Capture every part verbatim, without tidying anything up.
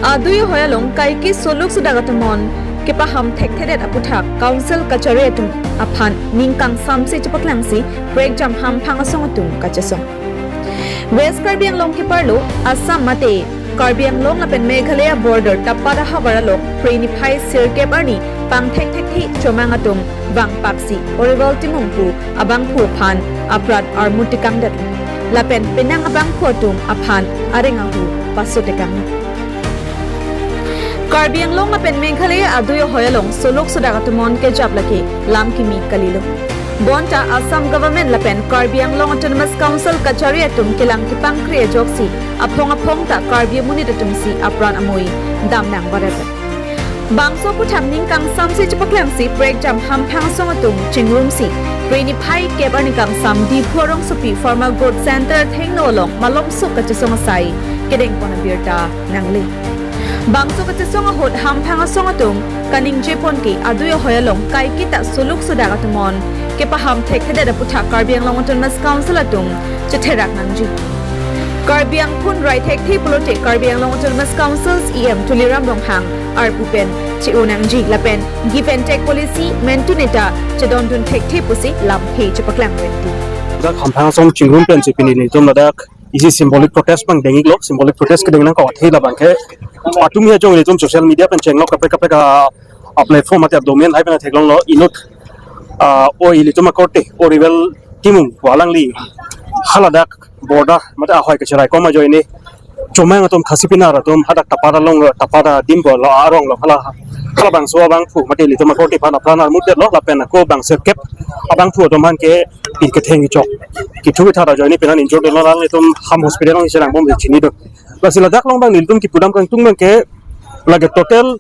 Adui ahoi along kaike soluk sodak atomon kepaham thekthedet aputhak Council kachari atum aphan ning kangsamse chepaklangsi prekjam hamphang asong atum kachesong. West Karbi Anglong keparlo Assam mate Karbi Anglong lapen Meghalaya border Tapat ahavar along Phre niphai sirkep arni pangthek thekthe chomang atum vangpaksi Oriwal Timung pu abangphu aphan apran armu tekangdet lapen penang abangphu atum aphan areng ahu paso tekang. Karbi Anglong lapen Meghalaya adui ahoi along soluk sodak atomon kejap lake lam kimi kalilo. Bonta Assam Government lapen Karbi Anglong Autonomous Council kachari atum kelang kepangkri ajoksi aphong aphong ta Karbi amonit atumsi apran amui damnang barat. Bangso aputhak ning kangsamse chepaklangsi prekjam hamphang asong atum chingrumsi Phre niphai kep arni kangsam Diphu arongsopi Pharma Growth Center athengno along malomso kachesong asai kedengpon abirta nangle. Bangso kachesong ahut hamphang asong atum kaningjepon ke adui ahoi along kaike ta soluk sodak atomon kepaham thekthedet aputhak Karbi Anglong Autonomous Council atum chetherak nangji. Karbi angphun rai thekthe pulote Karbi Anglong Autonomous Council's E M Tuliram Ronghang arpu pen che-o nangji lapen give and take policy mentu neta chedondun thekthe pusi lamthe chepaklang venti. Dak hamphang asong chingrum pensi pini nelitum ladak isi symbolic protest abang deng-iklo, symbolic protest kedeng nangkok athe labang ke patumi ajong nelitum social media pen chenglok kaprek kaprek a, a platform mate a domain hai pen theklonglo inut, a, o ilitum akorte Oriwal Timung pu alangli haladak border mate ahoi kacherai kom ajoine chomang atum Khasi pinar atum hadak Tapat along, Tapat adim pu lo arong lo hala, halabangso abangphu mate ilitum akorte aphan apran armutdetlo lapen ako bang sirkep abangphu atum aphan ke pir ketheng kechok kethu kethat ajoine penang injured lo, alanglitum Ham Hospital along cherang bom chinidun. Lasi ladak along abang nelitum kipudam kangtung abang ke lake total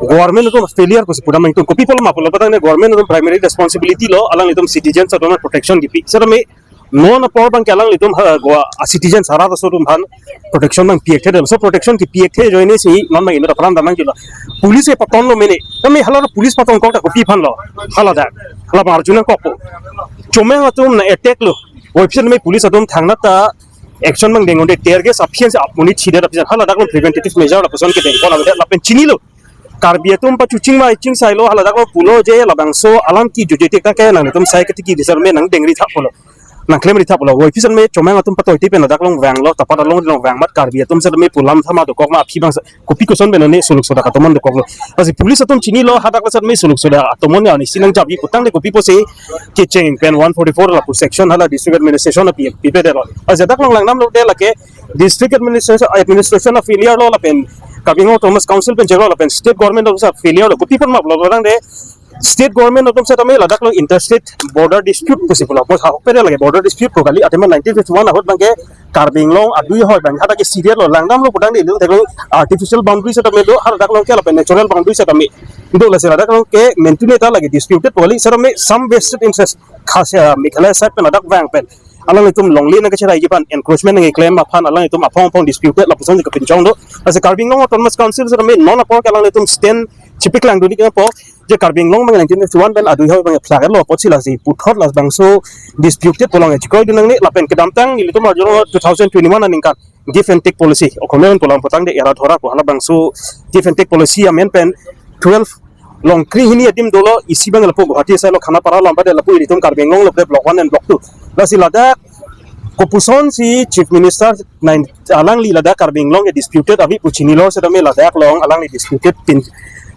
government atum failure pusi pudam kangtung. Kopi apotlo ma pulo patang ne government atum primary responsibility lo alanglitum citizens atum protection kipi. Setame non apor abang ke alanglitum ha Goa a citizens arat aso atum aphan protection abang pi-ekthe, laso protection kipi-ekthe ajoine si non abang inut apran damnang jilo. Police e patonlo mene. Tame hala police patongkok ta kopi aphanlo? Haladak hala abang arju nangkokpo. Chomang atum nang-attack lo. Voiphit me police atum thangnat ta action abang dengdunde, tear gas aphian si amonit chidet aphi haladak lo preventative measure lapuson kedengpon avedet lapen chinilo. Karbi atum pachuching mai chingsailo haladak lo pulo je labangso alam ki jujete ta ke nanglitum sai ketiki disar me nangdengri thap pulo. Nangklemri thap pulo. Voiphit me chomang atum patoite pen ladak along vanglo, Tapat along along vang mat Karbi atum setame pu lam thama dokok ma aphi abang sa kopi koson pen ne soluk sodak atomon dokoklo. Lasi police atum chinilo hadak lo setame soluk sodak atomon ya ni sinang jabi putangte kopi pusi kecheng pen one forty-four lapu section hala district administration api pipedetlo. Lasi dak along langdamlo de lake district administration, administration a failure lo lapen Karbi Anglong Autonomous Council pen chenglo lapen state government atum si failure lo. Kopi apot ma pulo patang de state government atum setame ladak lo interstate border dispute pusi pulo. Bos ahok pede lake border dispute pu kali, athema nineteen fifty-one ahut abang ke Karbi Anglong adui ahoi abang hadak ke serial lo langdamlo putangte ilitum theklong artificial boundary setame do, hadak along ke lapen natural boundary setame do, lasi ladak along ke mentu neta lake disputed pu kali, setame some vested interest Khasi, ah, Meghalaya side pen ladak vang pen alanglitum longle nangkacheraiji aphan, encroachment nangkeklem aphan alanglitum aphong aphong disputed lapuson si kapinchong do. Lasi Karbi Anglong Autonomous Council setame non apor ke alanglitum stand chepaklangdun-ik nangpo je Karbi Anglong abang nineteen fifty-one pen adui ahoi abang flag lo apotsi lasi puthot labangso disputed pu along chekroidun nangne lapen kedamtang ilitum arjulo two thousand twenty-one aningkan give and take policy, Okhomia pen pulang putangte era dhora pu halabangso give and take policy amen pen twelve Longkri hini adim dolo, isi abang lapu Guwahati asai lo Khanapara lam pade lapu ilitum Karbi Anglong lo pade block one and block two. Lasi ladak kopuson si Chief Minister nine alangli ladak Karbi Anglong ke disputed avi pu chinilo setame ladak along alangli disputed pin,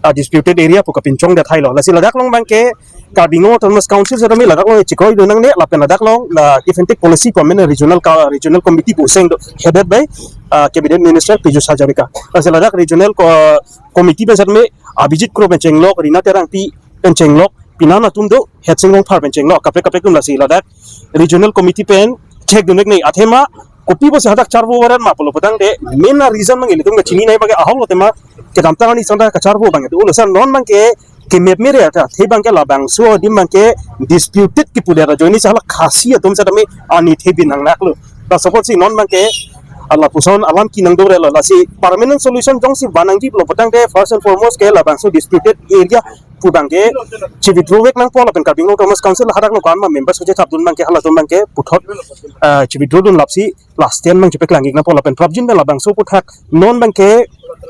ah, disputed area pu kapinchongdet thailo. Lasi ladak along abang ke Karbi Anglong Autonomous Council setame ladak along chekroidun nangne lapen ladak along la give and take policy pu amen regional ka, regional committee pu seng do headed by, ah, Cabinet Minister Piyush Hazarika. Lasi ladak regional ko, committee pen setame Abhijit Kro pen chenglok, Rina Terangpi pen chenglok, penang atum do, Hetsing Rongphar pen chenglok, kaprek kaprek atum lasi ladak regional committee pen chekdun-ik nangji athema kopi pusi hadak charvo varan ma pulo putangte main a reason abang ilitum kachini nangji abang ke ahok lo tema kedamtang arni santa kacharvo abang do, laso non abang ke kemep mere ta the abang ke labangso adim abang ke disputed kipu dera ajoine si hala Khasi atum setame ani the bin nangnaklo. Laso apotsi non abang ke lapuson alam kenangdorelo, lasi permanent solution jongsi vannangji pulo putangte first and foremost ke labangso disputed area pu abang ke che-withdraw vek nangpo lapen Karbi Anglong Autonomous Council hadak lo ko-an ma members chethapdun abang ke halatum abang ke puthot, ah, che-withdraw dun lapsi last ten abang chepaklang-ik nangpo lapen prapjin pen labangso aputhak non abang ke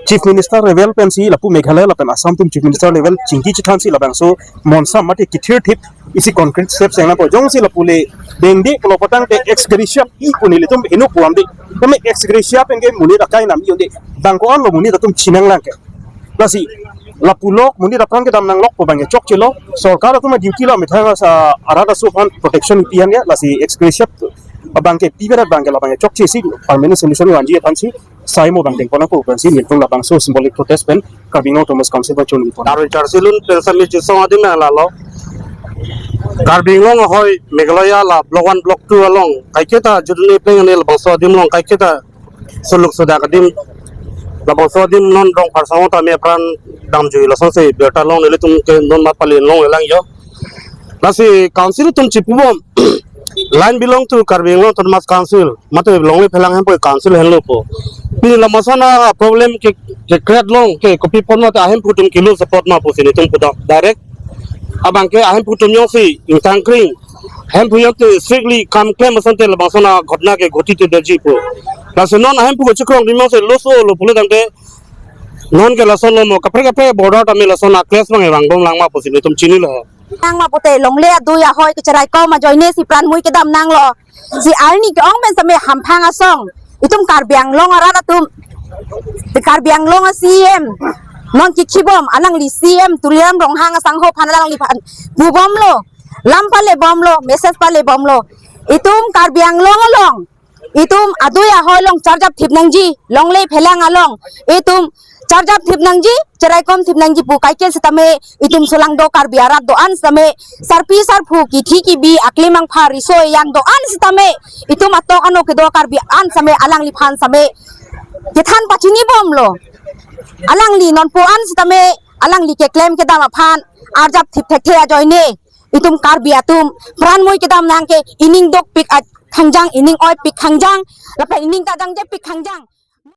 Chief Minister level pensi lapu Meghalaya lapen Assam atum Chief Minister level chingki chethansi labangso monsam mate kethirthip isi concrete steps yang lapu jongsi lapu le dengde pulo patangte ex gratia pi pu nelitum heno puamde. Tame ex gratia pen ke monit akai nam yonde. Bang ko-an lo monit atum chinang lang ke. Lasi lapu lok monit apran kedam nanglok pu abang ke chokchelo. Sorkar atum duty lo methang asa arat aso aphan protection pi han ya, lasi ex gratia abang ke pi berat abang ke labang ke chokche si permanent solution vanji aphansi sai mo abang dengpon ako aphansi nelitum labangso symbolic protest pen Karbi Anglong Autonomous Council aphan chonipon. Darwin Charsilun pensa mi chisong adim na lalo. Karbi Anglong ahoi Meghalaya la block one, block two along kaiketa juduni pleng ne labangso adim along kaiketa suluk sudak adim labangso adim non rong parsang ta me pran damjui lasonsi birta long nelitum ke non mat pali long elang yo. Lasi council atum chipubom line belong to Karbi Anglong Autonomous Council, mate longle phelang hemphu council henlo po. Pini lamasana problem ke, ke create long ke kopi pon mate ahemphu atum kilo support ma pusi nelitum pudam direct. Abang ke ahemphu atum jongsi ingtangkring, hemphu jongsi strictly kam klem asonte labangsona ghotna ke ghoti te daji po. Lasi non ahemphu kechikrong dim jongsi loso lo pulo tangte non ke lason lo mo kaprek kaprek border tame lason a clash abang vang bom lang ma pusi nelitum chinilo. Nang ma pute longle adui ahoi kecherai kom ajoine si pran mui kedam nanglo. Si arni ke-ong pen same hamphang asong. Itum Karbi Anglong arat atum. Te Karbi Anglong a C M. Non kikhibom alangli C M Tuliram Ronghang asangho aphan alangliphan pubomlo. Lam palebomlo, message palebomlo. Itum Karbi Anglong along itum adui ahoi along charjap thip nangji, longle phelang along itum charjap thip nangji, cherai kom thip nangji pu kaike sitame itum solangdo Karbi arat do-an sitame sarpi sarpo kithi kibi akli mangpha riso ejang do-an sitame itum atok ano kedo Karbi an sitame alangliphan sitame kethan pachinibomlo. Alangli nonpu an sitame alangli keklem kedam aphan arjap thip thekthe ajoine itum Karbi atum pran mui kedam nang ke ining dokpik a- khangjang, ining oipik khangjang, lapen ining ta jangjepik khangjang.